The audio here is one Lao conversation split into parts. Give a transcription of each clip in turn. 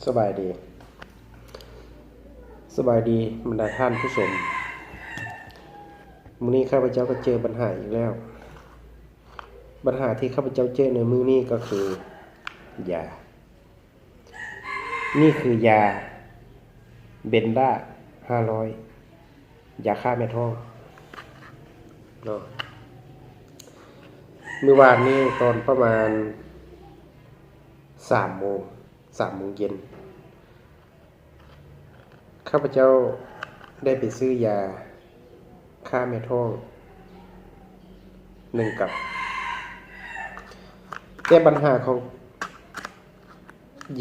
ສະບາຍດີ ສະບາຍດີບັນດາທ່ານຜູ້ຊົມ. ມື້ນີ້ຂ້າພະເຈົ້າກໍເຈີບັນຫາອີກແລ້ວ. ບັນຫາທີ່ຂ້າພະເຈົ້າເຈີໃນມື້ນີ້ກໍຄືຢາ. ນີ້ຄືຢາເບັນດາຫ້າຮ້ອຍ ຢາຂ້າແມ່ທ້ອງເນາະ. ມື້ວານນີ້ຕອນປະມານສາມໂມງ ສາມໂມງເຢັນ ຂ້າພະເຈົ້າໄດ້ໄປຊື້ຢາຂ້າແມ່ທ້ອງໜຶ່ງກັບ. ແຕ່ບັນຫາຂອງ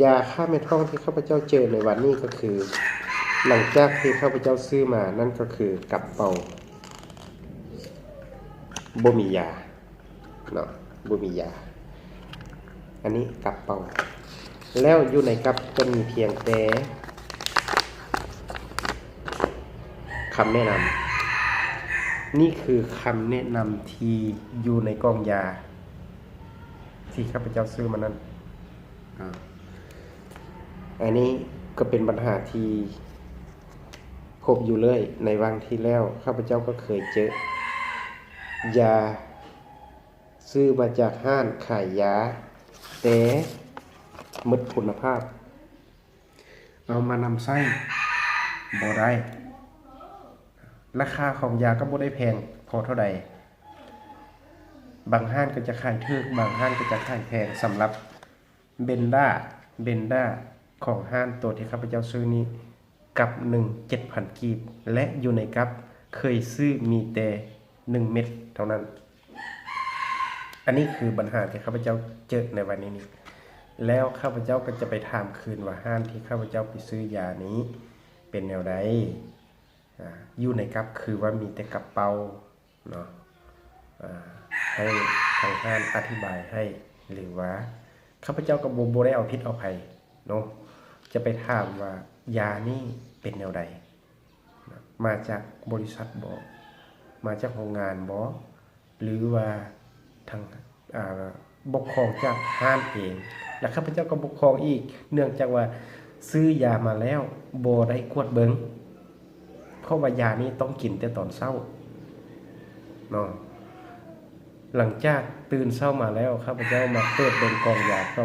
ຢາຂ້າແມ່ທ້ອງທີ່ຂ້າພະເຈົ້າເຈີໃນວັນນີ້ກໍຄື ຫຼັງຈາກທີ່ຂ້າພະເຈົ້າຊື້ມານັ້ນກໍຄືກັບເປົ່າບໍ່ມີຢາ ເນາະ ບໍ່ມີຢາ. ອັນນີ້ກັບເປົ່າ ແລ້ວຢູ່ໃນກັບຈະມີພຽງແຕ່ຄຳແນະນຳ. ນີ້ຄືຄຳແນະນຳທີ່ຢູ່ໃນກ່ອງຢາທີ່ຂ້າພະເຈົ້າຊື້ມານັ້ນ. ອາ ອັນນີ້ກໍເປັນບັນຫາທີ່ພົບຢູ່ເລື້ອຍ. ໃນຫວ່າງທີ່ແລ້ວ ຂ້າພະເຈົ້າກໍເຄີຍເຈີຢາ ຊື້ມາຈາກຮ້ານຂາຍຢາ ແຕ່ໝົດຄຸນນະພາບ ເອົາມານຳໃຊ້ບໍ່ໄດ້. ລາຄາຂອງຢາກໍບໍ່ໄດ້ແພງພໍເທົ່າໃດ. ບາງຮ້ານກໍຈະຂາຍຖືກ, ບາງຮ້ານກໍຈະຂາຍແພງ. ສຳລັບເບັນດາ, ເບັນດາຂອງຮ້ານໂຕທີ່ຂ້າພະເຈົ້າຊື້ນີ້ ກັບໜຶ່ງ ເຈັດພັນກີບ ແລະ ຢູ່ໃນກັບເຄີຍຊື້ມີແຕ່ໜຶ່ງເມັດເທົ່ານັ້ນ. ອັນນີ້ຄືບັນຫາທີ່ຂ້າພະເຈົ້າເຈີໃນວັນນີ້ນີ້ ແລ້ວຂ້າພະເຈົ້າກໍຈະໄປຖາມຄືນວ່າ ຮ້ານທີ່ຂ້າພະເຈົ້າໄປຊື້ຢານີ້ເປັນແນວໃດ? ອາ ຢູ່ໃນກັບຄືວ່າມີແຕ່ກັບເປົ່າເນາະ. ອາ ໃຫ້ທາງຮ້ານອະທິບາຍໃຫ້ ຫຼືວ່າ ຂ້າພະເຈົ້າກໍບໍ່ ບໍ່ໄດ້ເອົາຜິດເອົາໃຜເນາະ ຈະໄປຖາມວ່າຢານີ້ເປັນແນວໃດ? ມາຈາກບໍລິສັດບໍ? ມາຈາກໂຮງງານບໍ? ຫຼືວ່າທາງ ອາ ປົກຄອງຈາກຮ້ານເອງ? ແລະ ຂ້າພະເຈົ້າກໍປົກຄອງອີກ ເນື່ອງຈາກວ່າຊື້ຢາມາແລ້ວບໍ່ໄດ້ກວດເບິ່ງ. ເພາະວ່າຢານີ້ຕ້ອງກິນແຕ່ຕອນເຊົ້າເນາະ. ຫຼັງຈາກຕື່ນເຊົ້າມາແລ້ວ ຂ້າພະເຈົ້າມາເປີດເບິ່ງກ່ອງຢາ ກໍ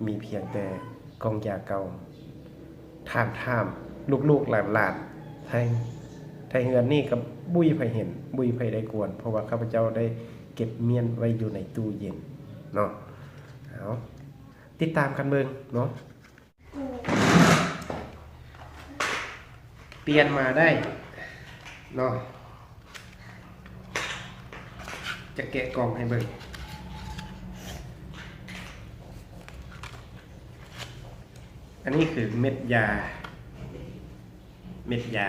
ມີພຽງແຕ່ກ່ອງຢາເກົ່າ. ຖາມ ຖາມລູກໆຫຼານໆ ໄທ ໄທເຮືອນນີ້ກໍບໍ່ມີໃຜເຫັນ ບໍ່ມີໃຜໄດ້ກວນ ເພາະວ່າຂ້າພະເຈົ້າໄດ້ເກັບມ້ຽນໄວ້ຢູ່ໃນຕູ້ເຢັນເນາະ. ເອົາ ຕິດຕາມກັນເບິ່ງເນາະ. ປ່ຽນມາໄດ້ເນາະ. ຈະແກະກ່ອງໃຫ້ເບິ່ງ. ອັນນີ້ຄືເມັດຢາ ເມັດຢາ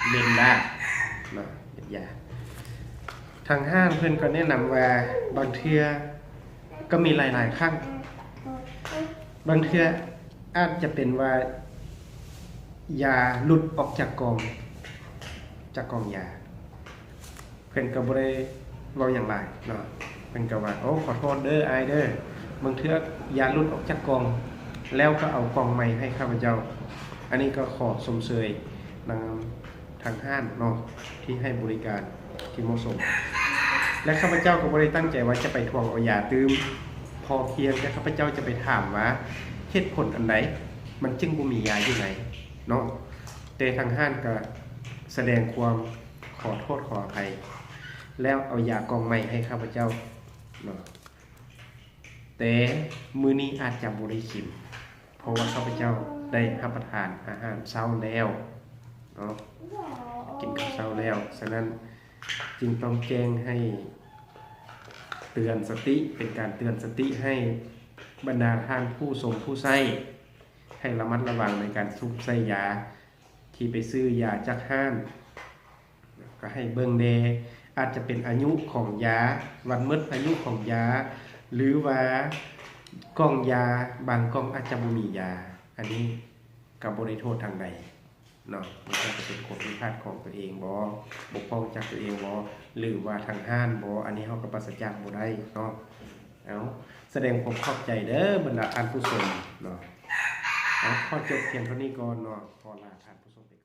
ເບັນດາເນາະ ເມັດຢາ. ທາງຮ້ານເພິ່ນກໍແນະນຳວ່າ ບາງເທື່ອກໍມີຫຼາຍໆຄັ້ງ ບາງເທື່ອອາດຈະເປັນວ່າຢາຫຼຸດອອກຈາກກ່ອງ ຈາກກ່ອງຢາ. ເພິ່ນກໍບໍ່ໄດ້ເວົ້າຫຍັງຫຼາຍເນາະ ເພິ່ນກໍວ່າ ໂອ້ ຂໍໂທດເດີອ້າຍເດີ ບາງເທື່ອຢາຫຼຸດອອກຈາກກ່ອງ ແລ້ວກໍເອົາກ່ອງໃໝ່ໃຫ້ຂ້າພະເຈົ້າ. ອັນນີ້ກໍຂໍຊົມເຊີຍນຳທາງຮ້ານເນາະ ທີ່ໃຫ້ບໍລິການທີ່ເໝາະສົມ ແລະ ຂ້າພະເຈົ້າກໍບໍ່ໄດ້ຕັ້ງໃຈວ່າຈະໄປທວງເອົາຢາຕື່ມ ພໍພຽງແຕ່ຂ້າພະເຈົ້າຈະໄປຖາມວ່າ ເຫດຜົນອັນໃດມັນຈຶ່ງບໍ່ມີຢາຢູ່ໃນເນາະ. ແຕ່ທາງຮ້ານກໍສະແດງຄວາມ ຂໍໂທດຂໍອະໄພ ແລ້ວເອົາຢາກ່ອງໃໝ່ໃຫ້ຂ້າພະເຈົ້າເນາະ. ແຕ່ມື້ນີ້ອາດຈະບໍ່ໄດ້ກິນ ເພາະວ່າຂ້າພະເຈົ້າໄດ້ຮັບປະທານອາຫານເຊົ້າແລ້ວເນາະ ກິນເຂົ້າເຊົ້າແລ້ວ. ສະນັ້ນຈຶ່ງຕ້ອງແຈ້ງໃຫ້ເຕືອນສະຕິ ເປັນການເຕືອນສະຕິໃຫ້ບັນດາທ່ານຜູ້ຊົມຜູ້ໃຊ້ ໃຫ້ລະມັດລະວັງໃນການສຸກໃຊ້ຢາ ທີ່ໄປຊື້ຢາຈາກຮ້ານ ກໍໃຫ້ເບິ່ງແດ່ ອາດຈະເປັນອາຍຸຂອງຢາ ວັນໝົດອາຍຸຂອງຢາ ຫຼືວ່າກ່ອງຢາບາງກ່ອງອາດຈະບໍ່ມີຢາ. ອັນນີ້ກໍບໍ່ໄດ້ໂທດທາງໃດເນາະ ມັນອາດຈະເປັນຄວາມຜິດພາດຂອງຕົວເອງບໍ ບົກຜ່ອງຈາກຕົວເອງບໍ ຫຼືວ່າທາງຮ້ານບໍ ອັນນີ້ເຮົາກໍປາສະຈາກບໍ່ໄດ້ເນາະ. ເອົາ ສະແດງຄວາມຂອບໃຈເດີບັນດາທ່ານຜູ້ຊົມເນາະ. ຂໍຈົບພຽງເທົ່ານີ້ກ່ອນເນາະ ຂໍລາທ່ານຜູ້ຊົມໄປ